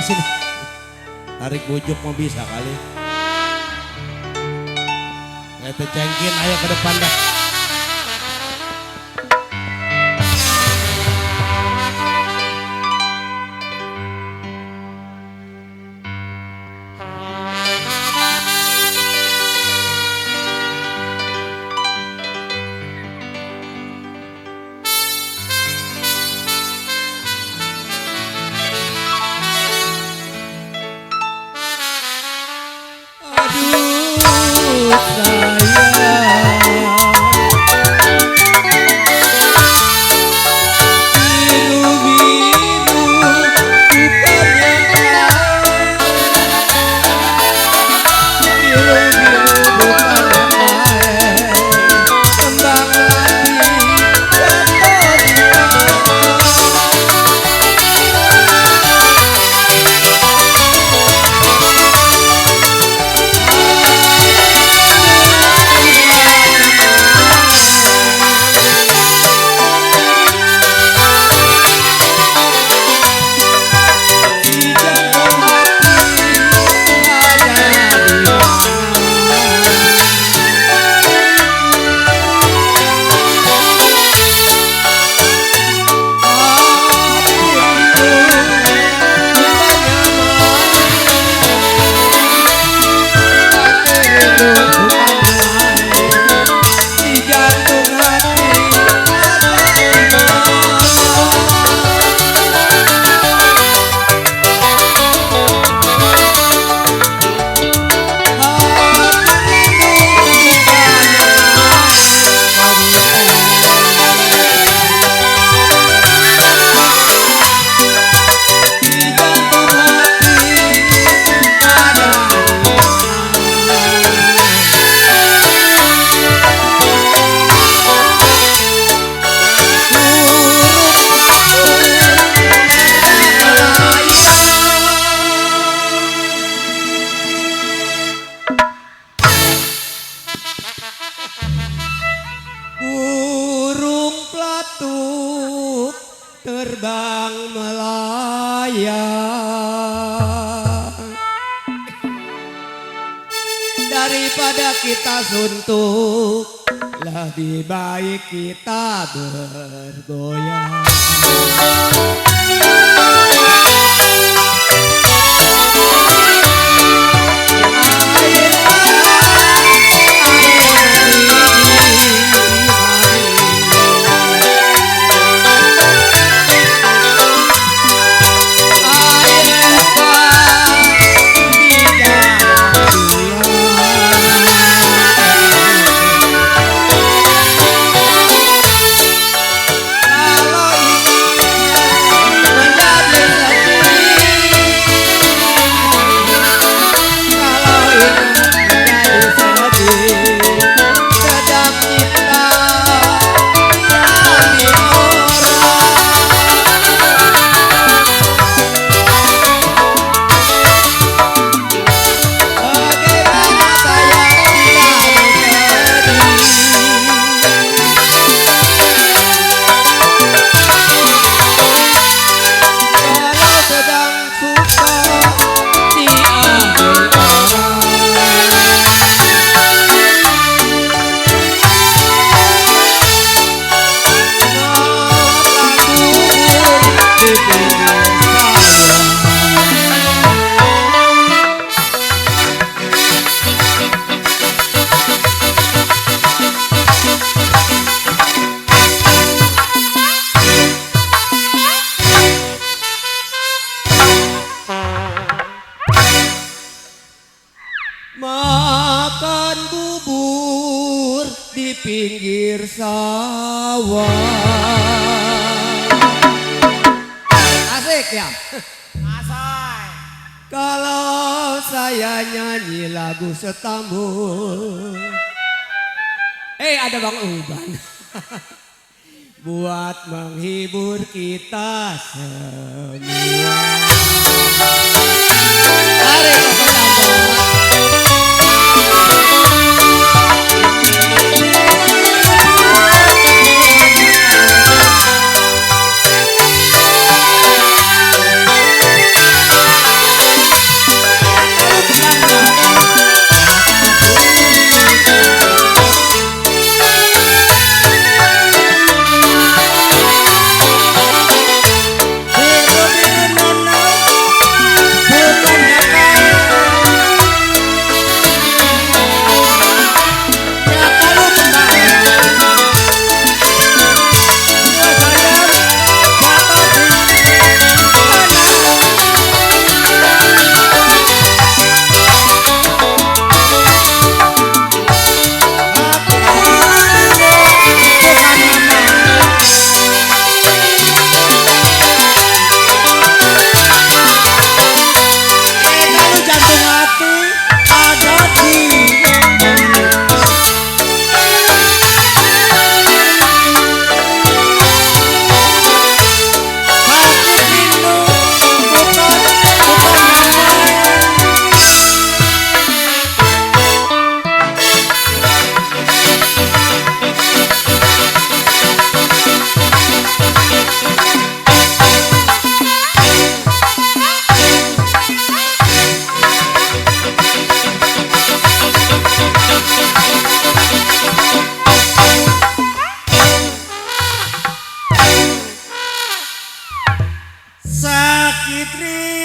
sini. Tarik bujuk mau bisa kali. Itu cengkin, ayo ke depan dah. Terbang melayang daripada kita suntuk, lebih baik kita bergoyang. Makan bubur di pinggir sawah. Asik ya? Asai. Kalau saya nyanyi lagu Setambul, ada Bang Uban. Buat menghibur kita semua. Mari bersama.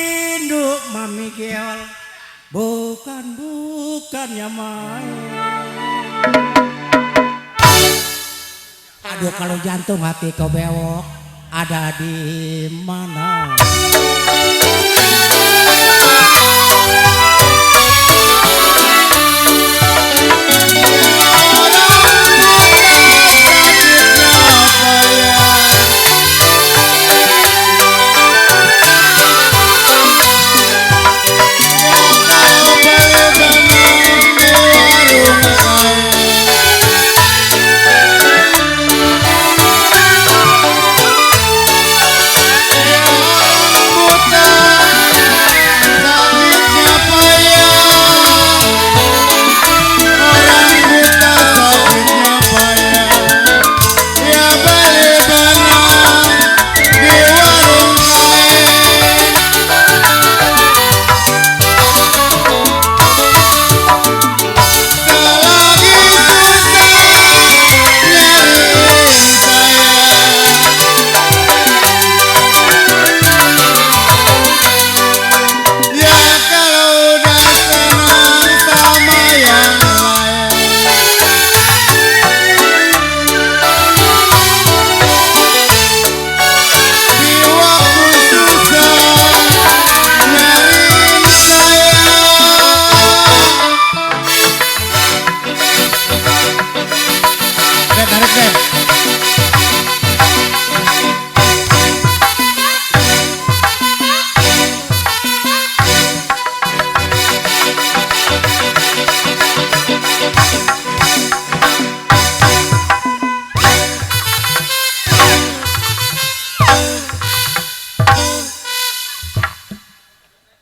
induk Mami Geol. Bukannya main. Aduh kalau jantung hati kau bewok ada di mana?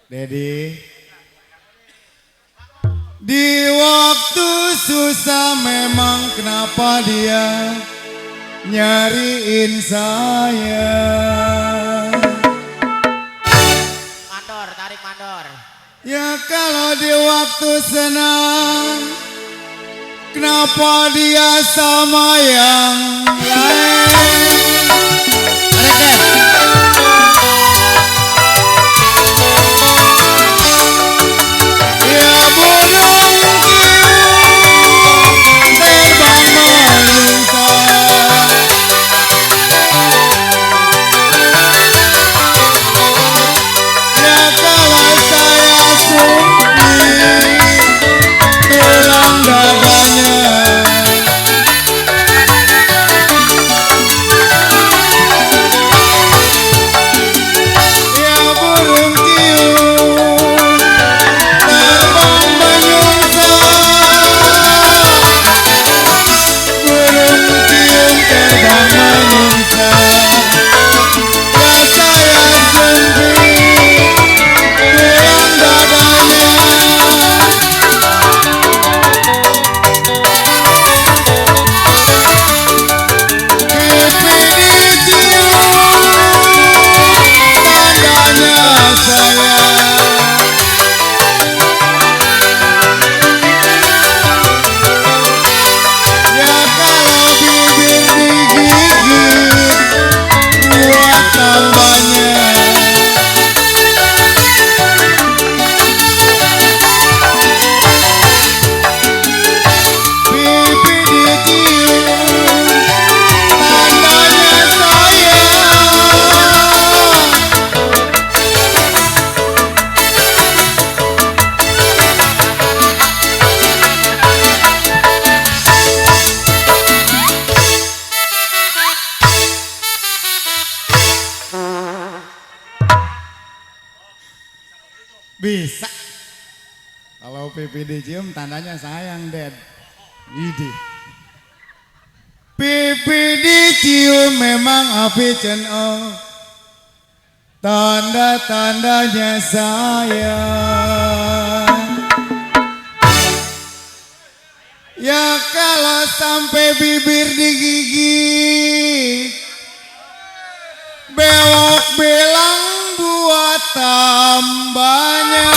Dedi, di waktu susah memang kenapa dia nyariin saya. Mandor, tarik mandor. Ya kalau di waktu senang kenapa dia sama yang lain. Bisa. Kalau pipi dicium tandanya sayang, Ded. Idi. Pipi dicium memang api ceno. Tanda-tandanya sayang. Ya kalau sampai bibir digigit, belok bilang buat tambahnya.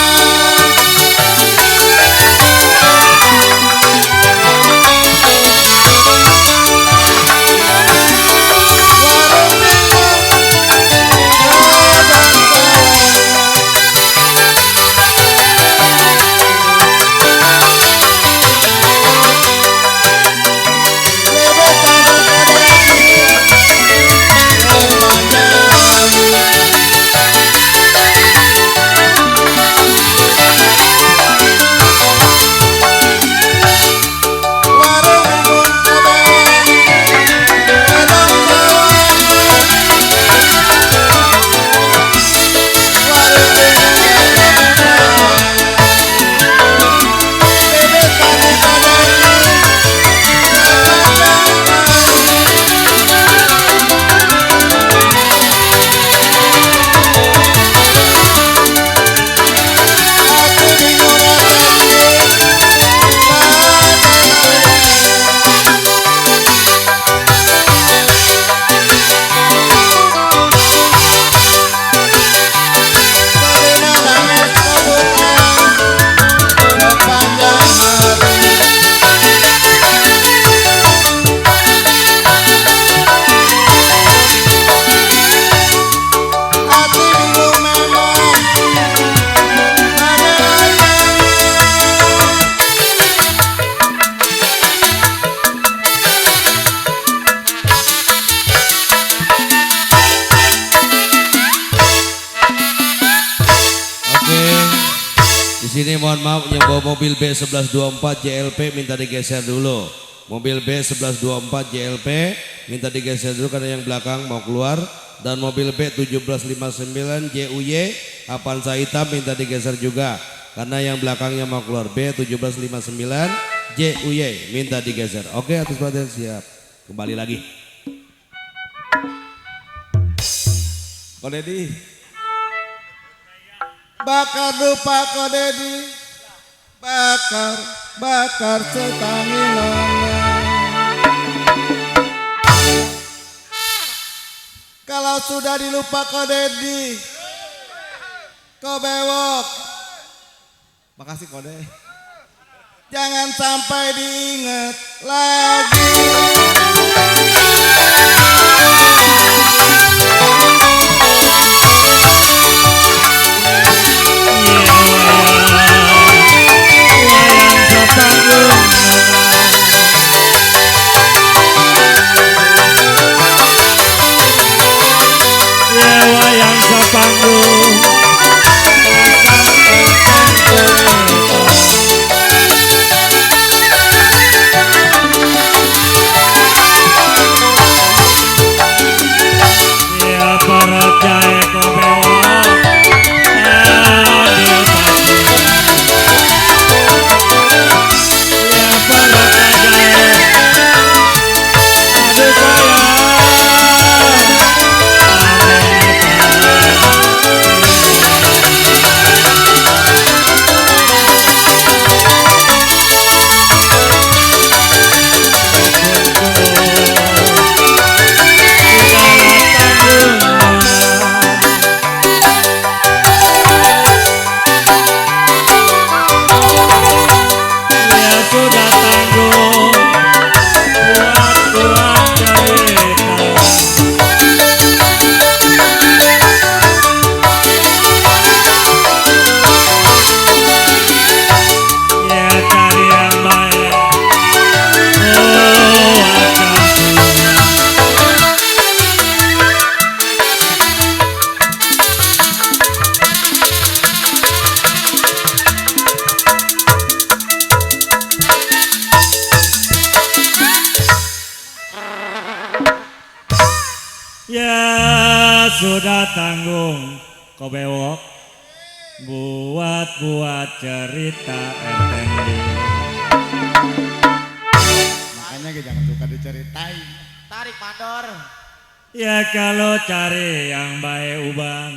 Oke. Di sini mohon maaf yang bawa mobil B1124 JLP minta digeser dulu. Mobil B1124 JLP minta digeser dulu karena yang belakang mau keluar. Dan mobil B1759 JUY Avanza hitam minta digeser juga karena yang belakangnya mau keluar. B1759 JUY minta digeser. Oke, atas perhatian siap. Kembali lagi. Kodedi. Bakar dupa kodedi, bakar setangilan. Kalau sudah dilupa kodedi, kau bewok. Makasih kode. Jangan sampai diingat lagi. Ya sudah tanggung kau bewok buat cerita enteng. Makanya jangan suka diceritain. Tarik mandor. Ya kalau cari yang baik ubang,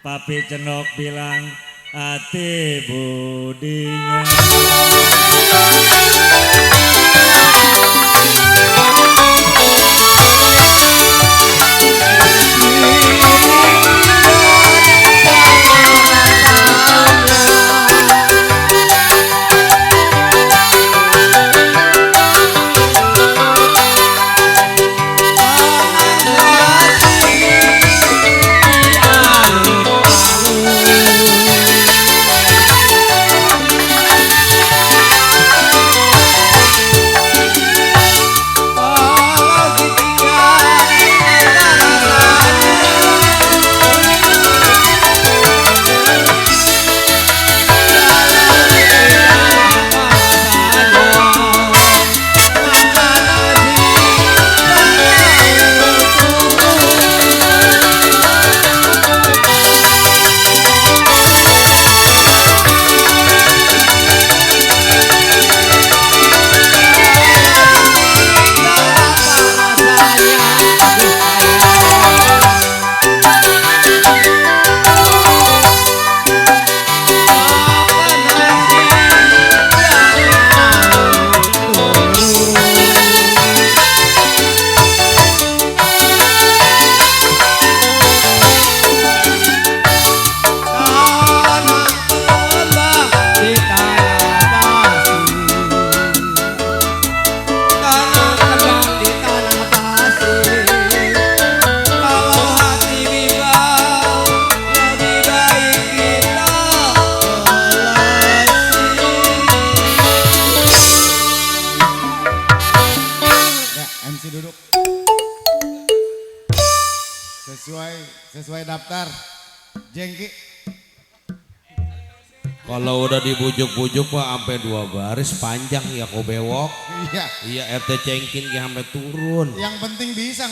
Papi Cenok bilang hati budinya. Sesuai daftar. Jengki. Kalau udah dibujuk-bujuk mah sampai 2 baris panjang ya kau bewok. Iya. Iya RT cengkin sampai turun. Yang penting bisa